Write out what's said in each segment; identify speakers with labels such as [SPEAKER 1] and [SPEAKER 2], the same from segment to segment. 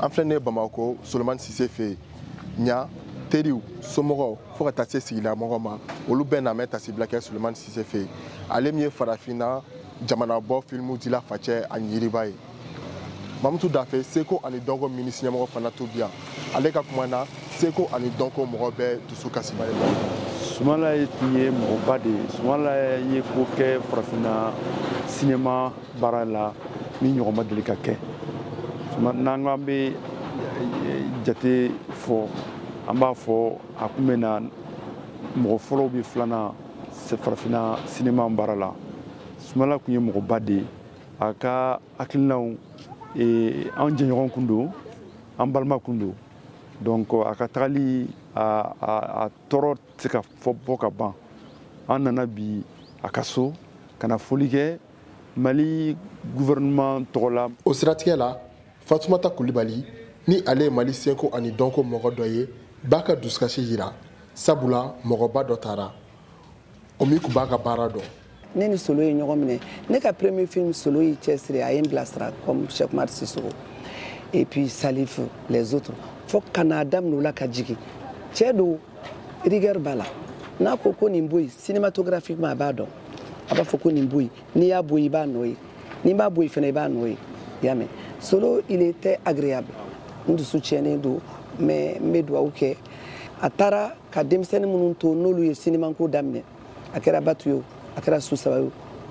[SPEAKER 1] An filɛ nin ye Bamakɔ Solomani Sise fɛ yen. Ɲa teriw, somɔgɔw, fo ka taa se sigilamɔgɔ ma, olu bɛɛ na mɛn tasibila kɛ Solomani Sise fɛ yen, ale min ye farafinna jamanabɔ filimu dila facɛ ani yiriba ye. Mamutu Dafe, seko ani dɔnko minisiri ɲɛmɔgɔ fana to bi yan. Ale ka kuma na, seko ani dɔnko mɔgɔ bɛɛ dusu kasiba ye.
[SPEAKER 2] Sumala ye tun ye mɔgɔba de ye. Sumala ye ko kɛ farafinna sinema baara la min ɲɔgɔn ma deli ka kɛ. N'an ko an bɛ jate fɔ, an b'a fɔ a kun bɛ na mɔgɔ fɔlɔw bɛ filanan farafinna sinema baara la. Sumala tun ye mɔgɔba de ye. A ka hakilinaw, an jɛɲɔgɔn kun don, an balima kun don. Donc a ka tagali a tɔɔrɔ tɛ se ka fɔ bɔ ka ban. An nana bi a ka so ka na foli kɛ Mali gouvernement tɔgɔ la.
[SPEAKER 1] O siratigɛ la, Fatumata Kulibali, ni ale ye Mali seko ani dɔnko mɔgɔ dɔ ye, b'a ka dusukasi yira, sabula mɔgɔba dɔ taara, o min tun b'a ka baara dɔn.
[SPEAKER 3] Ne ni Solo ye ɲɔgɔn minɛ. Ne ka premier film, Solo y'i cɛsiri, a ye n bilasira comme Cheikh Oumar Sissoko et puis Salif, les autres, fo ka n'a daminɛ o la ka jigin. Cɛ don, rigueur b'a la. N'a ko ko nin bɔ yen, cinématographiquement a b'a dɔn. A b'a fɔ ko nin bɔ yen, n'i y'a bɔ yen, i b'a nɔ ye, n'i m'a bɔ yen fana, i b'a nɔ ye. I y'a mɛn? Solo, il était agréable. N dusu tiɲɛnen don, mais n bɛ dugawu kɛ. A taara ka denmisɛnnin minnu to, n'olu ye sinimako daminɛ, a kɛra Batu ye o, a kɛra Susaba ye o,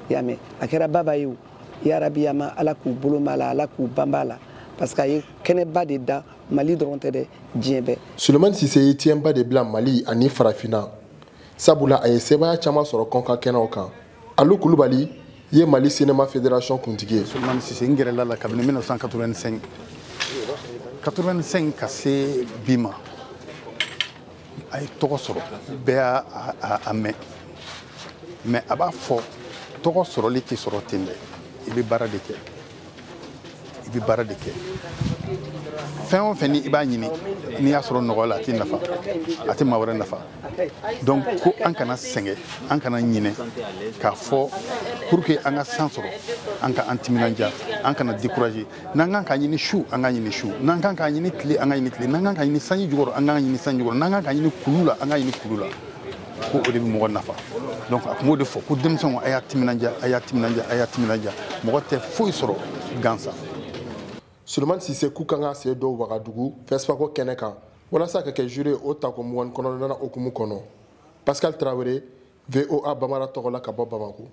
[SPEAKER 3] i y'a mɛn, a kɛra Baba ye o, yarabi ama Ala k'u bolo m'a la, Ala k'u banba la, parce que a ye kɛnɛba de da Mali dɔrɔn tɛ dɛ, diɲɛ bɛɛ.
[SPEAKER 1] Solomani Sise ye tiɲɛba de bila Mali ani farafinna, sabula a ye sebaaya caman sɔrɔ kɔnkan kɛnɛw kan. Alu Kulubali ye Mali Cinéma Fédération kuntigi ye.
[SPEAKER 4] Solomani Sise, n gɛrɛla la kabini 1985 85 ka se bi ma, a ye tɔgɔ sɔrɔ, bɛɛ y'a a mɛn. Mais a b'a fɔ tɔgɔ sɔrɔli tɛ sɔrɔ ten dɛ, i bɛ baara de kɛ, i bɛ baara de kɛ. Fɛn o fɛn ni i b'a ɲini, n'i y'a sɔrɔ nɔgɔya la, a t'i nafa, a tɛ maa wɛrɛ nafa. Donc ko an kana sɛgɛn, an kana ɲinɛ k'a fɔ pour que an ka san sɔrɔ, an ka an timinanja, an kana décourager. N'an kan k'a ɲini su, an k'a ɲini su. N'an kan k'a ɲini tile, an k'a ɲini tile. N'an kan k'a ɲini sanji jukɔrɔ, an k'a ɲini sanji jukɔrɔ. N'an kan k'a ɲini kulu la, an k'a ɲini kulu la. Ko o de bɛ mɔgɔ nafa. Donc a tun b'o de fɔ ko denmisɛnw, a y'a timinanja, a y'a timinanja, a y'a timinanja. Mɔgɔ tɛ foyi sɔrɔ gansan.
[SPEAKER 1] Solomani Sise k'u kan ka sen don Wagadugu FESPACO kɛnɛ kan walasa ka kɛ jury o tako 29nan hukumu kɔnɔ. Pascal Traoré, VOA Bamara tɔgɔ la ka bɔ Bamako.